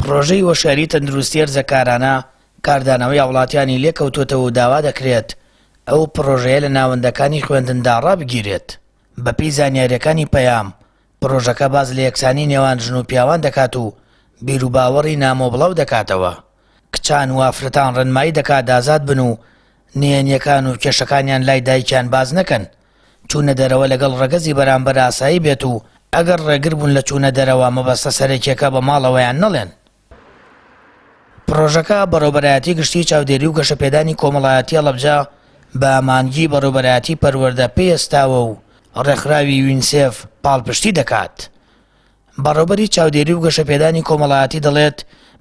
پڕۆژەی هۆشیاری تەندروستی هەرزەکارانە کاردانەوەی هاوڵاتیانی لێکەوتووەتەوە و داوا دەکرێت ئەو پڕۆژەیە لە ناوەندەکانی خوێندندا ڕابگیرێت. بەپێی زانیارییەکانی پەیام، پڕۆژەکە باس لە یەکسانی نێوان ژن و پیاوان دەکات و بیروباوەڕی نامۆ بڵاو دەکاتەوە. کچان و ئافرەتان ڕێنمایی دەکات ئازاد بن و نهێنییەکان و کێشەکانیان لای دایکیان باس نەکەن. چوونە دەرەوە لەگەڵ ڕەگەزی بەرامبەر ئاسایی بێت و ئەگەر ڕێگر بوون لە چوونە دەرەوە مەبەستە سەرەکییەکە بە ماڵەوەیان نەڵێن. پڕۆژەکە بەڕێوبەرایەتی گشتی چاودێری و گەشەپێدانی کۆمەڵایەتی هەڵەبجە بە ئامانجی بەڕێوبەرایەتی پەروەردە پێی هەستاوە و ڕێکخراوی یونسێف پاڵپشتی دەکات. بەڕێوبەری چاودێری و گەشەپێدانی کۆمەڵایەتی دەڵێت،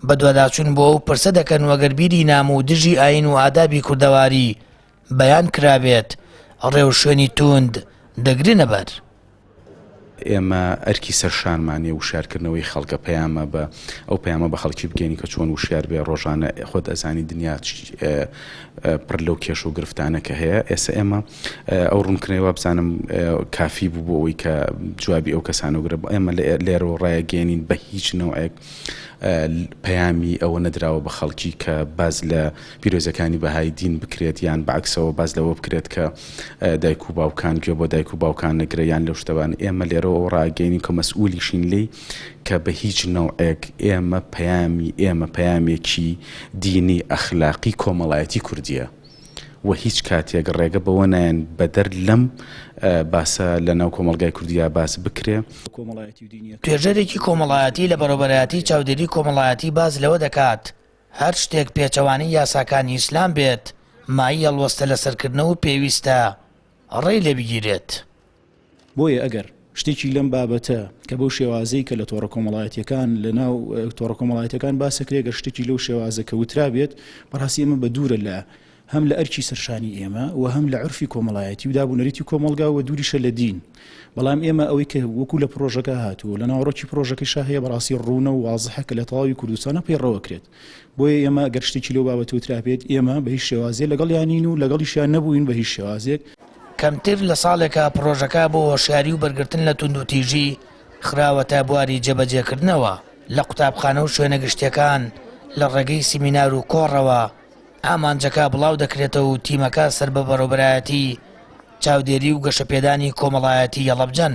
بەدواداچوون بۆ ئەو پرسە دەکەن و ئەگەر بیری نامۆ و دژی ئایین و ئادابی کوردەواری بەیان کرابێت، ڕێوشوێنی تووند دەگرنەبەر. ئێمە ئەرکی سەر شانمان نیە وشیارکردنەوەی خەڵکە پەیامە بە ئەو پەیامە بە خەڵکی بگەینی کە چۆن وشیار بێ ڕۆژانە خۆت ئەزانی دنیا پڕ لەو کێشە و گرفتانە کە هەیە ئێستا ئێمە ئەو ڕوونکردنەوە وابزانم کافی بوو بۆ ئەوەی کە جوابی ئەو کەسانە گرە ئێمە لێرەوە ڕایەگەێنین بە هیچ نەوەیەک پەیامی ئەوە نەدراوە بە خەڵکی کە باز لە پیرۆزەکانی بەهای دین بکرێت یان بەعکسەوە باز لەوە بکرێت کە دایک و باوکان گوێ بۆ دایک و باوکان نەگرە یان لەو شتەبان ئێمە لێرەوە ئەوە ڕاگەیەنین کە مەسئولیشین لێی کە بە هیچ نەوعێک ئێمە پەیامی ئێمە پەیامێکی دینی ئەخلاقی کۆمەڵایەتی کوردیە و هیچ کاتێک ڕێگە بەوە نایەن بەدەر لەم باسە لە ناو کۆمەڵگای کوردیا باس بکرێ. توێژەرێکی کۆمەڵایەتی لە بەڕێوبەرایەتی چاودێری کۆمەڵایەتی باس لەوە دەکات، هەر شتێک پێچەوانەی یاساکانی ئیسلام بێت مایەی هەڵوەستە لەسەرکردنە و پێویستە ڕێی لێ بگیرێت. بۆیە ئەگەر شتێکی لەم بابەتە کە بەو شێوازەی کە لە تۆڕە کۆمەڵایەتیەکان لە ناو تۆڕە کۆمەڵایەتیەکان باسەکرێ گەر شتێکی لەو شێوازە کە وترابێت بەڕاستی ئێمە بە دوورە لە هەم لە ئەرکی سەرشانی ئێمە و هەم لە عورفی کۆمەڵایەتی و داب و نەریتی کۆمەڵگا و دووریشە لە دین بەڵام ئێمە ئەوەی کە وەکو لە پرۆژەکە هاتووە لە ناوەڕۆکی پرۆژەکەیشا هەیە بەڕاستی ڕوونە و وازحە کە لە تەواوی کوردستانە پەیڕەوەکرێت بۆیە ئێمە گەر شتێکی لەو بابەتە وترابێت ئێمە بە هیچ شێوازێ لەگەڵیان نین و لەگەڵیشیان نەبووین بە هیچ شێوازێک. کەمتر لە ساڵێکە پڕۆژەکە بۆ هۆشیاری و بەرگرتن لە توندوتیژی خراوەتە بواری جێبەجێکردنەوە لە قوتابخانە و شوێنە گشتیەکان لە ڕێگەی سیمینار و کۆڕەوە ئامانجەکە بڵاو دەکرێتەوە و تیمەکە سەر بە بەڕێوبەرایەتی چاودێری و گەشەپێدانی کۆمەڵایەتی هەڵەبجەن.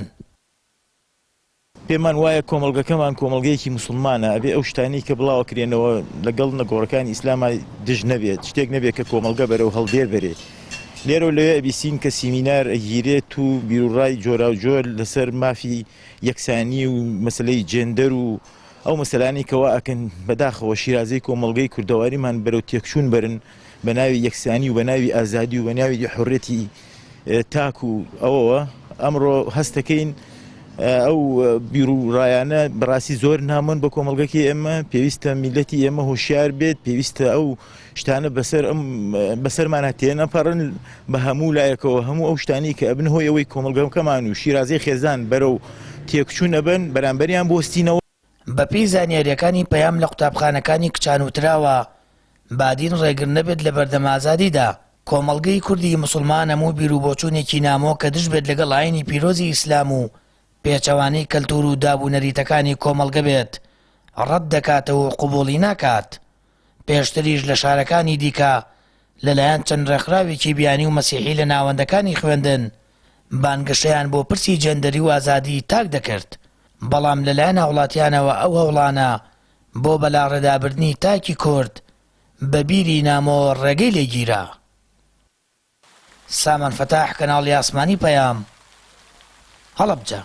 پێمان وایە کۆمەڵگەکەمان کۆمەڵگەیەکی موسڵمانە، ئەبێ ئەو شتانەی کە بڵاوەکرێنەوە لەگەڵ نەگۆڕەکانی ئیسلاما دژ نەبێت، شتێک نەبێت کە کۆمەڵگە بەرەو هەڵدێر بەرێت. لێرەو لەوێ ئەبیسین کە سیمینار ئەگیرێت و بیروڕای جۆراوجۆر لەسەر مافی یەکسانی و مەسەلەی جێندەر و ئەو مەسەلانەی کە وا ئەکەن بەداخەوە شیرازەی کۆمەڵگەی کوردەواریمان بەرەو تێکچوون بەرن بە ناوی یەکسانی و بە ناوی ئازادی و بە ناوی حوڕیەتی تاک و ئەوەوە ئەمڕۆ هەستەکەین ئەو بیر و ڕایانە بەڕاستی زۆر نامۆن بە کۆمەڵگەکی ئێمە پێویستە میلەتی ئێمە هۆشیار بێت پێویستە ئەو شتانە بەسەر ئەم بەسەرمانە تێنەپەڕن بە هەموو لایەکەوە هەموو ئەو شتانی کە ئەبن هۆی ئەوەی کۆمەڵگەکەمان و شیرازەی خێزان بەرەو تێکچوون ئەبەن بەرامبەریان بوەستینەوە. بەپێی زانیارییەکانی پەیام لە قوتابخانەکانی کچان وتراوە، با دین ڕێگر نەبێت لەبەردەم ئازادیدا، کۆمەڵگەی کوردی موسڵمان هەموو بیروبۆچوونێکی نامۆ کە دژ بێت لەگەڵ ئاینی پیرۆزی ئیسلام و پێچەوانەی کەلتور و داب و نەریتەکانی کۆمەڵگە بێت ڕەت دەکاتەوە و قبوڵی ناکات. پێشتریش لە شارەکانی دیکە لەلایەن چەند ڕێکخراوێکی بیانی و مەسیحی لە ناوەندەکانی خوێندن بانگەشەیان بۆ پرسی جێندەری و ئازادیی تاک دەکرد، بەڵام لەلایەن هاوڵاتیانەوە ئەو هەوڵانە بۆ بەلاڕێدابردنی تاکی کورد بە بیری نامۆ ڕێگەی لێ گیرا. سامان فەتاح، کەناڵی ئاسمانی پەیام، هەڵەبجە.